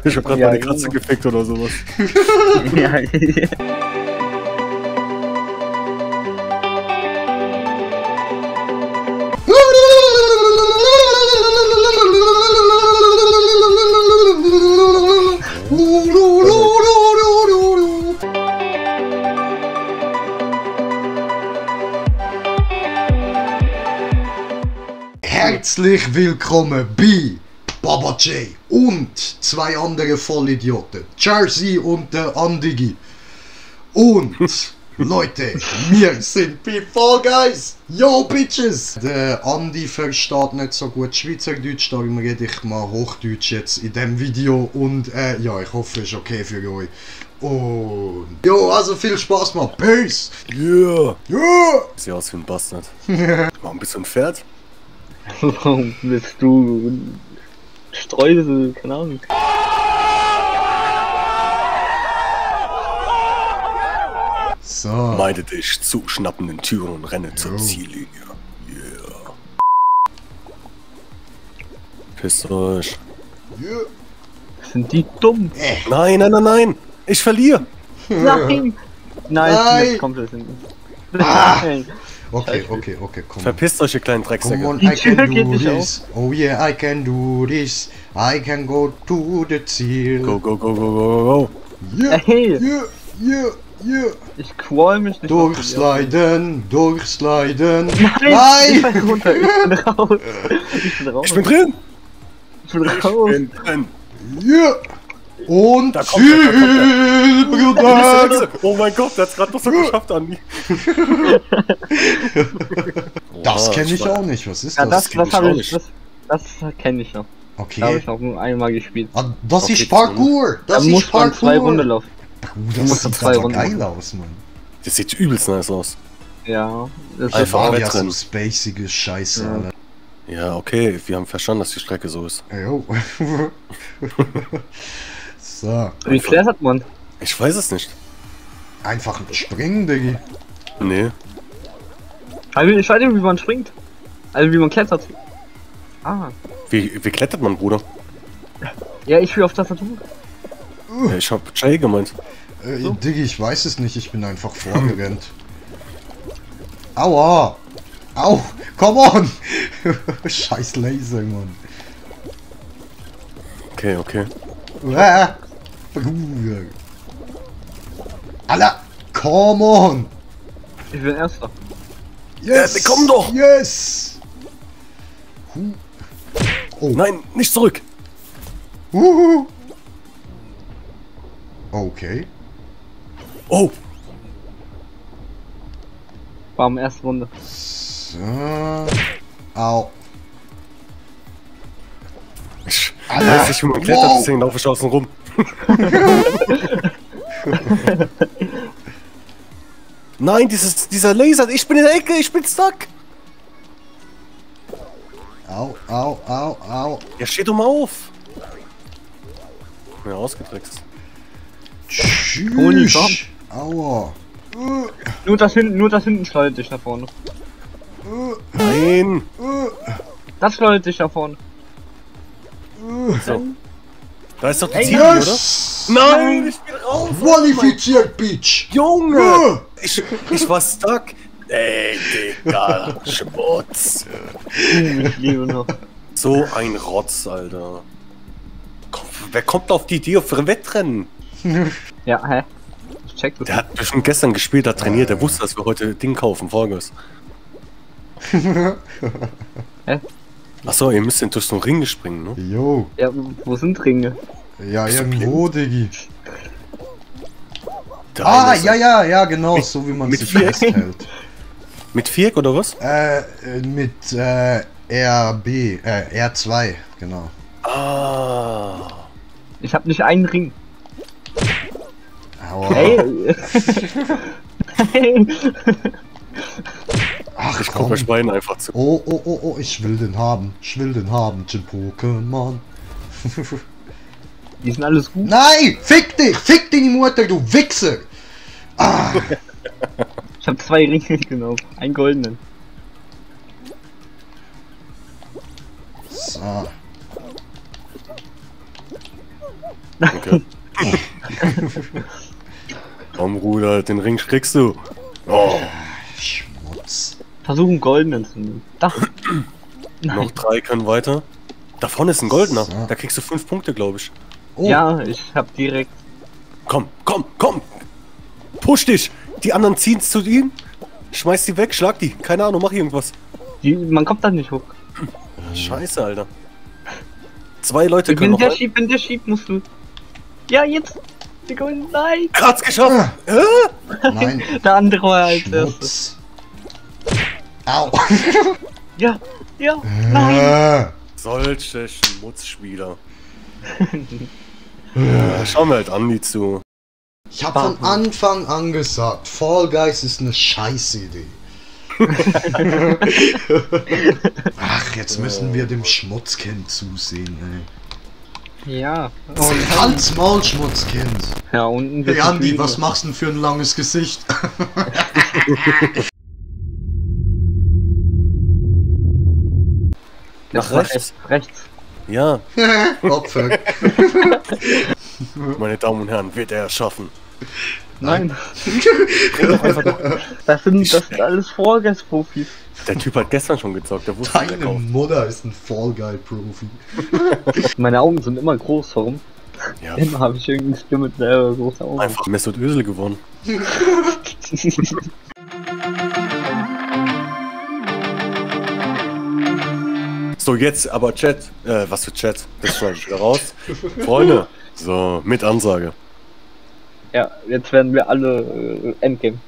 Ich hab grad meine Katze gefickt oder sowas. Ja. Herzlich willkommen bei Baba J und zwei andere Vollidioten, Jersey und der Andigi. Und Leute, wir sind bei Fall Guys. Yo Bitches! Der Andi versteht nicht so gut Schweizerdeutsch, darum rede ich mal Hochdeutsch jetzt in dem Video und ja, ich hoffe es ist okay für euch. Und jo, also viel Spaß mal. Peace! Yeah! Yeah! Sieht aus wie ein Bastard. Warum bist du ein Pferd? Warum bist du Streusel? Keine Ahnung. So. Meide dich zu schnappenden Türen und renne zur Ziellinie. Yeah. Pisst euch. Yeah. Sind die dumm? Nein, nein, nein, nein! Ich verliere! Nein! Nein, Nein. jetzt kommt das hinten. Okay, komm. Verpisst euch, ihr kleinen Come Drecksäcke. on, Die I can Tür geht do nicht this. Oh yeah, I can do this. I can go to the Ziel. Go, go, go, go, go, go, go. Yeah, Hey. yeah, yeah, yeah. Ich qual mich nicht. Durchsliden, durchsliden. Nein! Ich bin runter, ich bin raus. Ich bin raus. Ich bin drin! Ich bin raus. Bin drin! Yeah. Und Da kommt Ziel, Bruder. Oh mein Gott, der hat's gerade noch so geschafft, Andi. Das Oha, kenne ich war- auch nicht. Was ist Ja, das? das kenn ich habe auch ich. nicht. Das kenne ich noch. Da habe Okay. ich noch nur einmal gespielt. Ah, das Okay, ist Parkour. Da Das muss ist man zwei Runden Parkour. laufen. Das musst sieht zwei aber Runden geil machen. aus, Mann. Das sieht übelst nice aus. Ja. Das Einfach ist War Arbeit ja so drin. spacige Scheiße, Ja. Alter. Ja, okay, wir haben verstanden, dass die Strecke so ist. Jo. So. Wie klettert man? Ich weiß es nicht. Einfach springen, Diggi. Nee. Also ich weiß nicht, wie man springt. Also wie man klettert. Ah. Wie klettert man, Bruder? Ja, ich will auf Tastatur. Ja, ich hab Jay gemeint. Diggi, ich weiß es nicht. Ich bin einfach vorgerannt. Aua. Au. Come on. Scheiß Laser, Mann. Okay, okay. Alter, come on! Ich bin Erster. Yes! Ja, komm doch! Yes! Oh. Nein, nicht zurück! Okay. Oh! Bam, erste Runde. So. Au. Ich Alter, weiß nicht, wie man klettert, wow. deswegen laufe ich außen rum. Nein, dieser Laser, ich bin in der Ecke, ich bin stuck! Au, au, au, au. Ja, steh doch mal auf! Ja, ausgetrickst. Toni, komm. Tschüss. Aua. Nur das hinten schleudert dich nach vorne. Nein! Das schleudert dich nach vorne. So. Da ist doch die Ey, Ziel, oder? Yes! Nein, ich bin raus! Qualifiziert, Bitch! Junge! Ich war stuck! Ey, Digga, Schmutz! Ich liebe noch. So ein Rotz, Alter. Wer kommt auf die Idee auf Wettrennen? Ja, hä? Ich check das. Der hat bestimmt gestern gespielt, hat trainiert, der wusste, dass wir heute Ding kaufen, Vollgas. Hä? Achso, ihr müsst durch so einen Ring springen, ne? Jo. Ja, wo sind Ringe? Ja, Bist du irgendwo, Diggi. Der Ah, eine ist ja, genau, so wie man mit sich Vierecken. festhält. Mit Viereck oder was? Mit R2, genau. Ah. Ich hab nicht einen Ring. Aua. Hey. Ach Ich guck euch beiden einfach zu. Oh, ich will den haben. Ich will den haben, den Pokémon. Die sind alles gut. Nein! Fick dich! Fick dich die Mutter, du Wichser! Ah! Ich hab 2 Ringe genommen. Einen goldenen. So. Okay. Komm, Bruder, den Ring kriegst du. Oh, Schmutz. Versuchen goldenen zu nehmen. Da. noch 3 können weiter. Da vorne ist ein goldener. So. Da kriegst du 5 Punkte, glaube ich. Oh. Ja, ich hab direkt. Komm, komm, komm! Push dich! Die anderen ziehen's zu ihm. Schmeiß die weg, schlag die. Keine Ahnung, mach irgendwas. Man kommt da nicht hoch. Scheiße, Alter. 2 Leute können noch rein. Wenn der schiebt, musst du. Ja, jetzt! Die goldenen. Nein! Er hat's geschafft! Nein. Der andere war als erstes. Schmutz. Au. Ja, ja, nein! Solche Schmutzspieler. Ja, schauen wir halt an, die zu. Ich hab von Anfang an gesagt, Fall Guys ist eine Scheißidee. Ach, jetzt müssen wir dem Schmutzkind zusehen, Ja. ey. Halt's Maul, Schmutzkind. Ja, unten Hey Andi, was machst du denn für ein langes Gesicht? Nach rechts? Rechts. Ja, Opfer. meine Damen und Herren, wird er es schaffen. Nein. Bring doch einfach doch. Das sind alles Vorgängsprofis. Der Typ hat gestern schon gezockt, der wusste, der Deine kauft. Mutter ist ein Fall Guy Profi. Meine Augen sind immer groß, warum? Ja, Immer habe ich irgendwie Stimme mit selber große Augen. einfach Mesut Özil gewonnen. So, jetzt aber Chat. Was für Chat? Das schneide ich wieder raus. Freunde. So, mit Ansage. Ja, jetzt werden wir alle Endgame.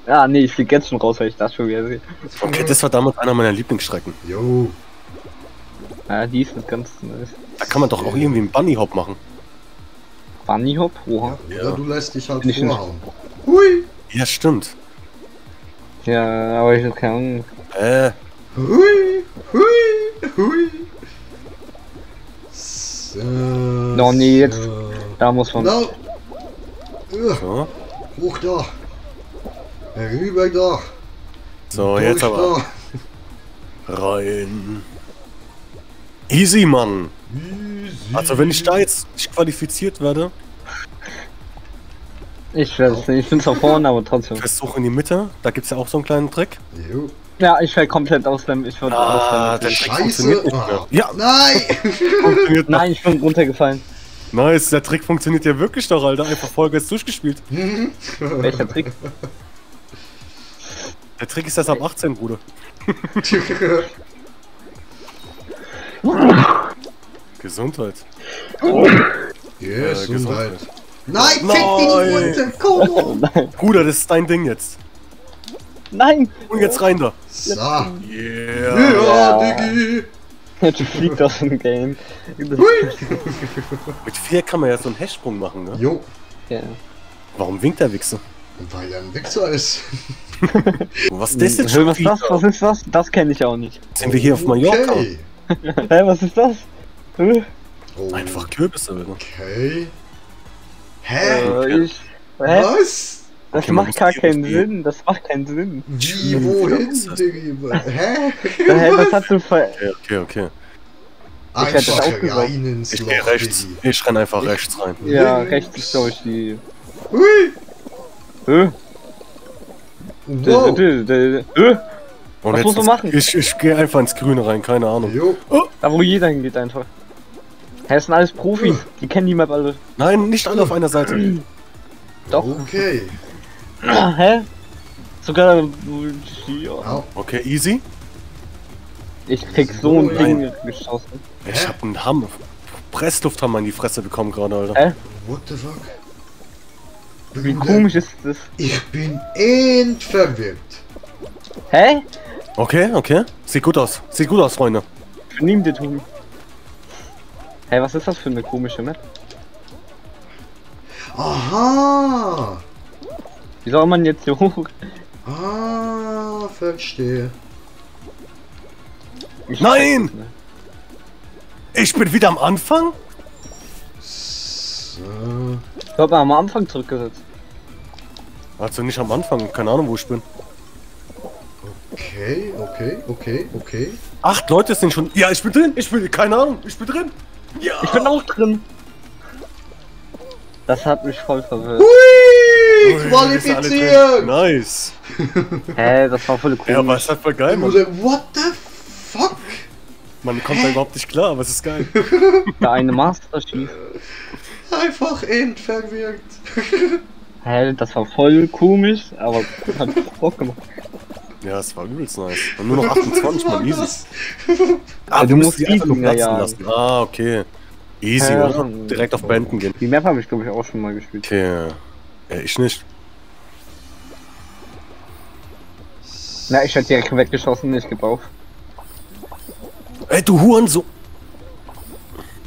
Ah, nee, ich flieg jetzt schon raus, weil ich das schon wieder sehe. Okay, das war damals einer meiner Lieblingsstrecken. Jo. Ah, die ist nicht ganz nice. Da kann man doch auch irgendwie einen Bunny Hop machen. Bunny Hop? Oha. Oder du lässt dich halt Nicht vorhauen. Hui. Ja, stimmt. Ja, aber ich hab keine Ahnung. Hui. Hui. Hui. So. No, nee, jetzt. Da muss man. No. So, Hoch da. Rüber da. so jetzt Durch aber rein. Easy, Mann. da. Easy. Also wenn ich da jetzt nicht qualifiziert werde, Ich weiß es nicht, ich bin zwar vorne, aber trotzdem. versuche in die Mitte. Da gibt's ja auch so einen kleinen Trick. Jo. Ja, ich fäll komplett aus dem. Ich würde Ah, aus der Trick Scheiße. funktioniert nicht mehr. Ah. Ja, Nein. funktioniert noch. Nein, ich bin runtergefallen. Nice, der Trick funktioniert ja wirklich doch, Alter. Einfach Vollgas durchgespielt. Welcher Trick? Der Trick ist erst ab 18, Bruder. Gesundheit. Gesundheit. Gesundheit. Nein, fick dich die Mutter. Komm. Nein. Bruder, das ist dein Ding jetzt. Nein! Und jetzt rein da. So. Yeah. Ja, Diggi. Jetzt fliegt aus dem Game. Hui. Mit 4 kann man ja so einen Hechtsprung machen, ne? Jo. Ja. Warum winkt der Wichser? Weil er ein Wichser ist. Was ist das jetzt Was schon ist das? Was ist das? Das kenne ich auch nicht. Sind wir hier auf Mallorca? Okay. Hä, was ist das? Oh. Einfach Kürbisse, Alter. Okay. Hä? Ich. Hä? Was? Das Okay, man macht muss gar hier keinen nicht Sinn. Das macht keinen Sinn. Wie, wohin, Diggi? Hä? Hä, was hast du ver. Okay. Ich hätte das Einfach auch gesagt. rein ins Ich Loch, gehe rechts. Diggi. Ich renn einfach rechts rein. Ja, rechts ist glaube ich die. Hui. Hä? Wow. Und Was jetzt muss man machen? Ich gehe einfach ins Grüne rein, keine Ahnung. Jo. Da wo jeder hingeht einfach. Hä, das sind alles Profis. Die kennen die Map alle. Nein, nicht alle auf einer Seite. Doch. Okay. Hä? Sogar. Ja. Au. Okay, easy. Ich krieg so ein Nein. Ding geschossen. Ich hab einen Hammer. Presslufthammer in die Fresse bekommen gerade, Alter. Hä? What the fuck? Wie Bruder, komisch ist das? Ich bin verwirrt. Hä? Okay, okay. Sieht gut aus. Sieht gut aus, Freunde. Nimm dir, Tobi. Hey, was ist das für eine komische Map? Aha! Wie soll man jetzt hier hoch? Ah, verstehe. Ich Nein! weiß es nicht. Ich bin wieder am Anfang? So. Ich hab mal am Anfang zurückgesetzt. Also nicht am Anfang. Keine Ahnung, wo ich bin. Okay, okay, okay, okay. 8 Leute sind schon... Ja, ich bin drin. Ich bin... Keine Ahnung. Ich bin drin. Ja. Ich bin auch drin. Das hat mich voll verwirrt. Hui! Ui, wir sind alle drin. Qualifiziert! Nice. Hä, das war voll Ja, aber komisch. es ist halt voll geil, Ich Mann. muss sagen, what the fuck? Man kommt da überhaupt nicht klar, aber es ist geil. Der eine Master Chief. Einfach entverwirkt. Hä, das war voll komisch, aber hat Bock gemacht. Ja, es war übelst nice. Und nur noch 28, man, easy. Ja, du wir musst müssen die einfach nur die platzen Dinger lassen. Ah, okay. Easy, Ja, oder? schon. Direkt auf Beenden gehen. Die Map habe ich glaube ich auch schon mal gespielt. Okay. Ich nicht. Na, ich werde direkt weggeschossen, ich gebe auf. Ey, du Hurensohn.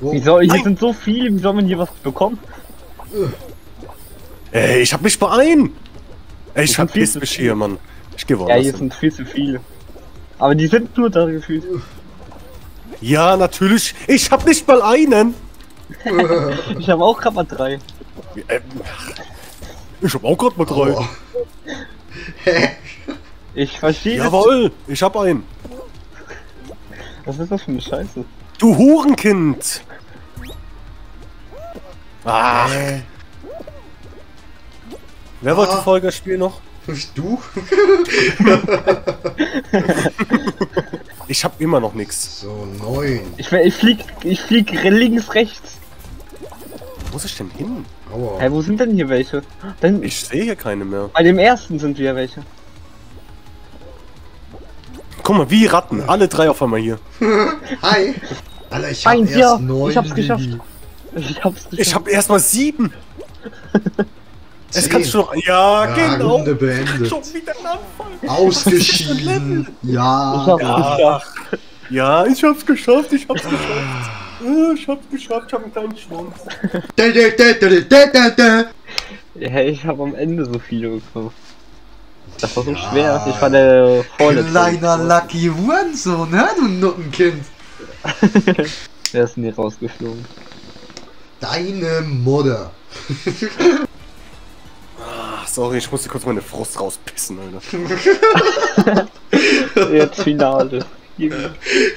Oh, Wie soll, hier Nein. sind so viele, wie soll man hier was bekommen? Ey, ich hab mich beeilen. Ey, ich sind viel verpiss zu mich viele. hier, Mann. Ich geh Ja, woanders hier hin. sind viel zu viele. Aber die sind nur da gefühlt. Ja, natürlich. Ich hab nicht mal einen. Ich habe auch gerade mal 3. Ich hab auch grad mal 3. Aua. Hä? Ich verstehe das. Jawohl, ich hab einen. Was ist das für eine Scheiße? Du Hurenkind. Ach, wer wollte Ah. Folgerspiel noch? Du? Ich hab immer noch nix. So, 9. Ich flieg links, rechts. Wo muss ich denn hin? Aua. Hä, wo sind denn hier welche? Denn Ich sehe hier keine mehr. bei dem ersten sind wieder welche. Guck mal, wie Ratten. Alle 3 auf einmal hier. Hi! Alter, ich hab Eins, erst ja, 9. ich hab's geschafft. Ich hab's geschafft. Ich hab erstmal 7. Es 10. kannst du noch. Ja, Ja, genau. Runde beendet. Schon wieder ein Anfall. Ausgeschieden. Ich Ja. hab's Ja. geschafft. Ja, ich hab's geschafft. Ich hab's geschafft. Ich hab's geschafft. Ich hab einen kleinen Schwanz. Da, da, da, da, da, da, da. Ja, ich habe am Ende so viele bekommen. Das war so Ja. schwer. Ich war der vorletzte. Kleiner Lucky Hurensohn, ne, du Nuttenkind. Wer ist denn hier rausgeflogen? Deine Mutter. Ach, sorry, ich musste kurz meine Frust rauspissen, Alter. Jetzt Finale.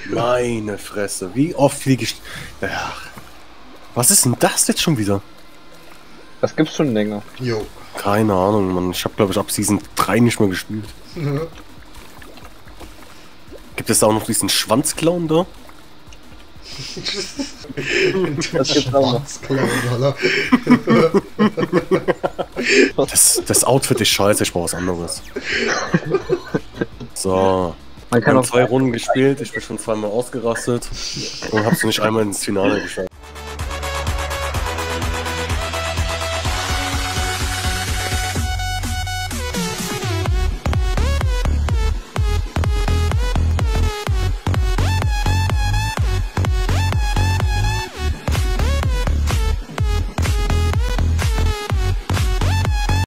Meine Fresse. Wie oft fliege ich. Ja. Was ist denn das jetzt schon wieder? Das gibt's schon länger. Jo. Keine Ahnung, Mann. Ich habe, glaube ich, ab Season 3 nicht mehr gespielt. Gibt es da auch noch diesen Schwanzclown da? Das gibt's auch noch. Schwanzklauen, Alter. Das Outfit ist scheiße, ich brauche was anderes. So. Man Wir kann haben auch 2 Runden gespielt, ich bin schon 2-mal ausgerastet und hab's nicht einmal ins Finale geschafft.